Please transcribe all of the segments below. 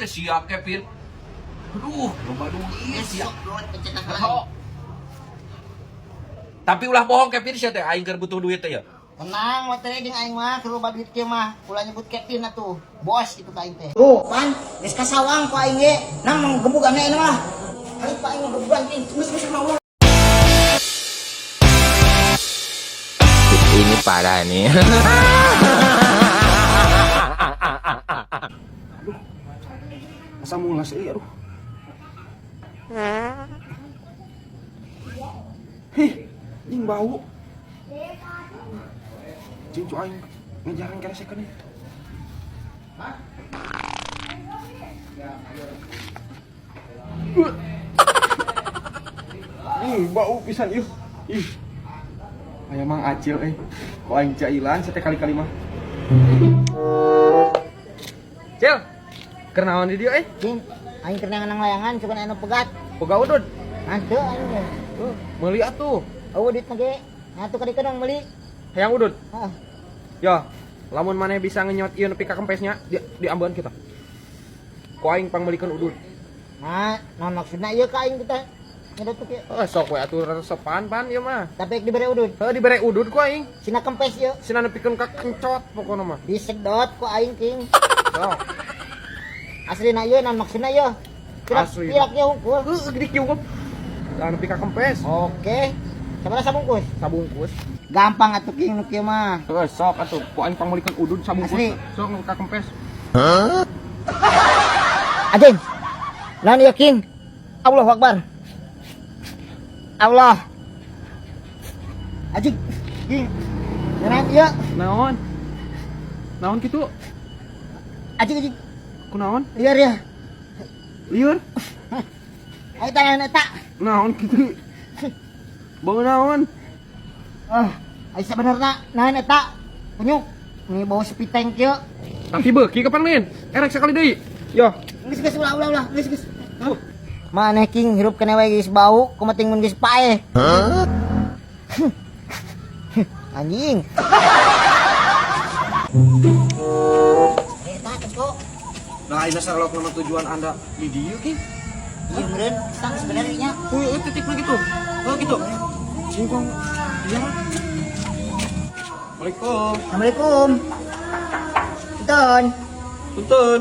Siap, Kevin. Aduh, loba duit sia. Besok duit pencetak lagi. Oh. Tapi ulah bohong, Kevin, sia teh aing keur butuh duit teh ya. Tenang, we teh jeung aing mah keur loba duit kieu mah. Ulah nyebut Kevin atuh. Bos itu ka aing teh. Tuh, pan, geus kasawang ku aing ge. Nang manggebugan aing mah. Aing pa aing manggebugan king. Geus geus mah ulah. Ini parah nih. Asa mulas euy, aduh. Hih, anjing bau. Cing cu aing ngejaran keresekan nih. Ih, bau pisan ieu. Ih. Aya Mang Acil euy. Kok aing jailan sate kali-kali mah. Cil. Keur naon di dieu euy? Cing, aing keur nang layangan cuman anu pegat. Boga udud. Hanteu aing ge. Meuli atuh. Eueuh duitna ge. Nah tuh kadikeun dong meuli. Hayang udud. Heeh. Ya, lamun maneh bisa ngenyot ieu nepi ka kempesnya di ambeun kita. Ku aing pangmeulikeun udud. Nah, naon maksudna ieu ka aing kita nyedot tuh kieu. Heuh, sok we atuh resepan pan ieu mah. Tapi dibere udud. Heuh, dibere udud ku aing. Sina kempes ieu. Sina nepikeun ka kencot pokona mah. Disedot ku aing king. Sok. Aslina ieu naon maksudna ieu? Asli. Pirak ieu hungkul. Heuh, gede kieu hungkul. Jangan nepi ka kempes. Oke. Sabaraha sabungkus? Sabungkus. Gampang atuh king nu kieu mah. Heuh, sok atuh ku aing pangmeulikeun udud sabungkus. Asli. Sok nepi ka kempes. Anjing. Naon ieu king? Allahu Akbar. Allah. Anjing. King. Naon ieu? Naon? Naon kitu? Anjing anjing. Kunaon? Lieur ya. Lieur? Ayo tangan eta. Naon kitu? Bau naon? Ah, ayo sebenarnya naon eta? Kunyuk. Ini bau sepiteng kieu. Tapi beuki kapan lain? Erek sekali deui. Yo. Geus geus ulah ulah ulah geus geus. Maneh king hirup kene wae geus bau, kumating mun geus paeh. Anjing. Eta teko. Nah, ini sarlok nama tujuan Anda di dieu, King. Iya meureun, tang sebenarnya. Huy, titikna gitu. Oh, gitu. Singkong. Iya. Assalamualaikum. Assalamualaikum. Punten. Punten.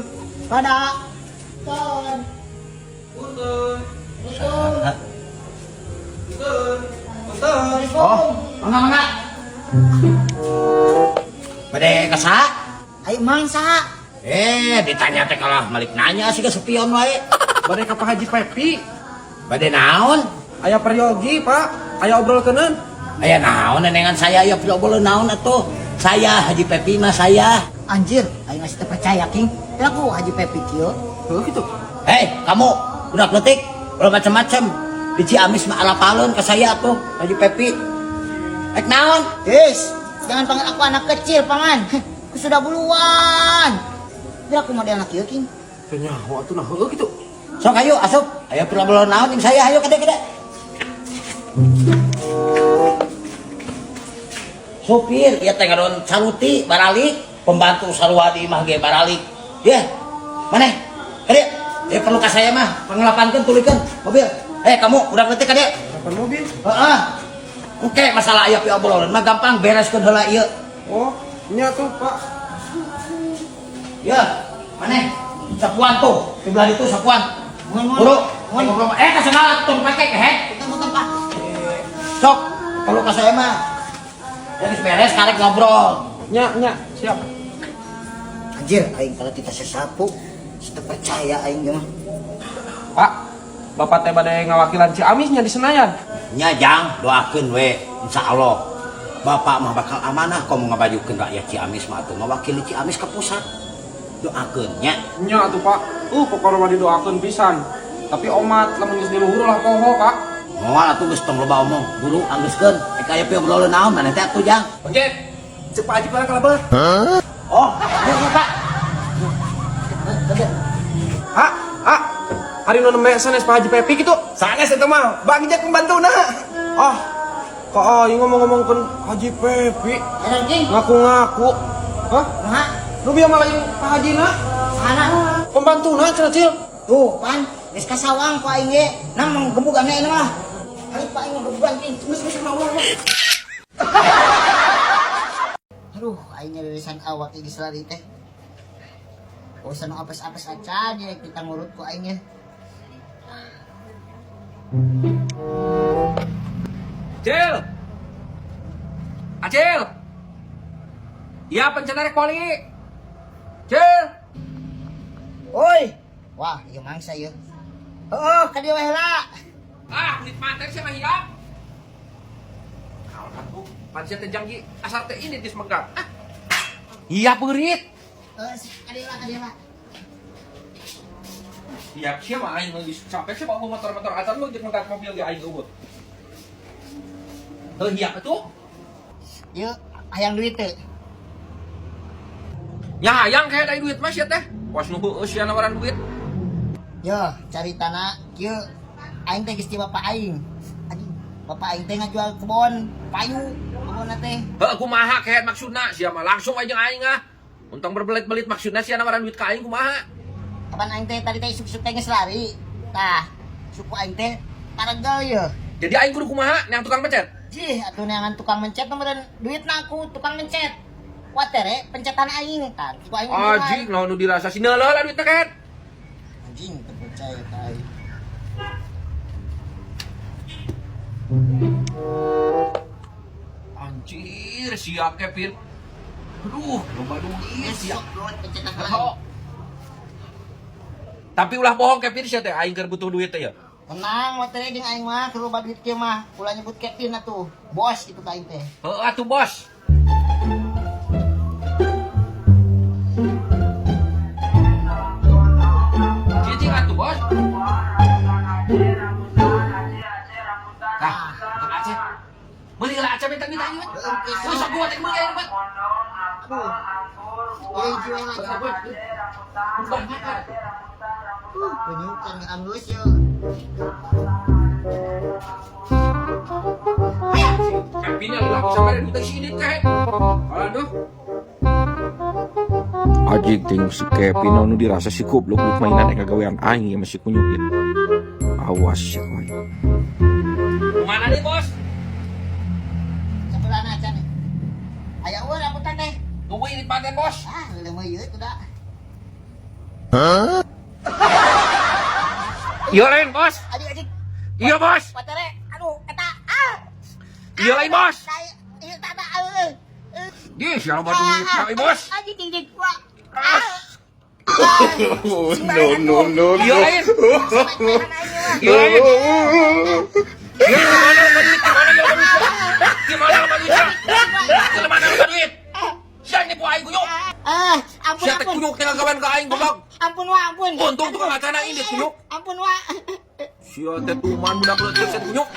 Pada. Punten. Punten. Punten. Punten. Punten. Oh, Mangga mangga. Bade kasa? Ayo mang saha? Ditanya teh kalah malik nanya sih ke sepion wae. Bade ka Pak Haji Pepi. Bade naon? Aya peryogi, Pak. Aya obrolkeuneun. Aya naon nenengan saya aya obrol naon atuh. Saya Haji Pepi mah saya. Anjir, aing masih teu percaya king. Aku Haji Pepi kieu. Heuh gitu. Hei, kamu udah letik, udah macam-macam. Di Ciamis mah arapaleun ka saya atuh Haji Pepi. Ek naon? Yes, jangan panggil aku anak kecil, paman. Aku sudah buluan. Biar aku model anak kieu king. Teu nyaho atuh nah heuh gitu. Sok ayo asup. Ayo obrol naon jeung saya, ayo kade kade. Supir ieu teh ngadon saruti baralik, pembantu sarua di imah ge baralik. Yeuh, maneh? Kade? Perlu ka saya mah, panglapankeun tulikeun mobil. Kamu udah ngetik kade? Kapan mobil? Heeh. Oke, masalah aya pi obrolan mah gampang bereskeun heula ieu. Oh, nya tuh, Pak. Ya, maneh? Sapuan tuh, di belah itu sapuan. Mun mun. Buru, ngobrol. Kasengala tong pake kehet. Punten Pak. Sok, perlu ka saya mah. Ya geus beres karek ngobrol. Nya, nya, siap. Anjir, aing kalau kita sesapu, teu percaya aing mah. Pak, Bapak teh bade ngawakilan Ciamisnya di Senayan. Nya jang, doakeun we, insyaallah. Bapak mah bakal amanah komo ngabajukeun rakyat Ciamis mah atuh ngawakili Ciamis ke pusat. Doakeun nya. Nya atuh, Pak. Pokona mah didoakeun pisan. Tapi omat lamun geus di luhur lah poho, Pak. Moal atuh geus tong loba omong, buru anggeuskeun. Ek aya pi obrolan naon maneh teh atuh jang. Oke. Cek Pak Haji barang kalabar. Oh, iya Pak. Ha, ha. Hari nu nembe sanes Pak Haji Pepi kitu. Sanes eta mah, Bang Jack pembantuna. Ah, kok aing ngomong-ngomongkeun Haji Pepi. King. Ngaku-ngaku. Hah? Kumaha? Nu bieu mah lain Pak Haji na. Sana. Pembantu Pembantuna cenah Cil. Tuh, pan, geus kasawang ku aing ge. Nam manggebugan ayeuna mah. Hayu pa aing manggebugan ting. Geus geus ulah ulah. Aduh, aing nyaririsan awak geus lari teh. Urusan nu apes-apes acan ya kita ngurut ku aing ya. Cil. Acil. Iya pencen rek poli. Cil. Oi. Wah, ieu mangsa ieu. Heeh, ka dieu we heula. Ah, kulit mata sih mah hiap. Kalau atuh, pan sia teh janji asal teh ini geus menggang. Ah. Iya peurit. Heeh, ka dieu lah, ka dieu lah. Iya, sia mah aing geus capek sia bawa motor-motor acan mah jeung menggang mobil ge aing eueuh. Heuh hiap atuh. Ieu hayang duit teu? Nya hayang kayak dari duit mah sia teh. Was nu heueuh sia nawaran duit. Yo, cari tanah kieu aing teh geus ti bapak aing. Anjing, bapak aing teh ngajual kebon, payu kebonna teh. Heuh kumaha kayak maksudna sia mah langsung aja aing ah. Untung berbelit-belit maksudna sia nawaran duit ka aing kumaha. Kapan aing teh tadi teh isuk-isuk teh geus lari. Tah, suku aing teh paregel ye. Jadi aing kudu kumaha yang tukang pencet? Jih, atuh neangan tukang mencet meureun duitna aku tukang mencet. Watere pencetan aing tah, suku aing Anjing, naon nu dirasa si neuleuh lah duitna ket. Anjing, teu percaya ka aing. Anjir, sia Kevin. Aduh, loba duit sia. Sok duit pencetan aing. Heuh. Tapi ulah bohong Kevin sia teh aing keur butuh duit teh ya. Tenang, watere jeung aing mah keur loba duit kieu mah. Ulah nyebut Kevin atuh. Bos itu ka aing teh. Heuh atuh bos. Cicing atuh bos. Tah, untuk Aceh. Beli lah Aceh minta minta duit. Wih, sok gua teh meuli aing mah. Aduh. Ieu hiji wae lah. Banyak kan. Penyukan anggeus ye. Kevin yang lagi sampai duit sini teh. Aduh. Anjing ting si Kevin nu dirasa si goblok duit mainan eka gawean aing ya masih kunyuk ya. Awas ya koy. Mana nih bos? Sebelah aja nih. Aya eueuh rambutan teh. Tunggu ini paten bos. Ah, leumeui ieu tuh da. Iya lain bos. Adik adik. Iya bos. Patere, aduh eta ah. Iya lain bos. Saya ieu tata eueuh. Di siapa duit kami bos. Anjing anjing wah. No, no, no, Iya no. lain. Iya lain. Iya mana loba duit? Gimana loba duit? Gimana loba duit? Gimana loba duit? Sia nipu aing kunyuk. Ah, ampun Sia teh ampun. kunyuk teh ngagawean ka aing goblok. Ampun wa ampun. Untung tukang acana ini kunyuk. Ampun wa. Sia teh tuman budak leutik sia kunyuk.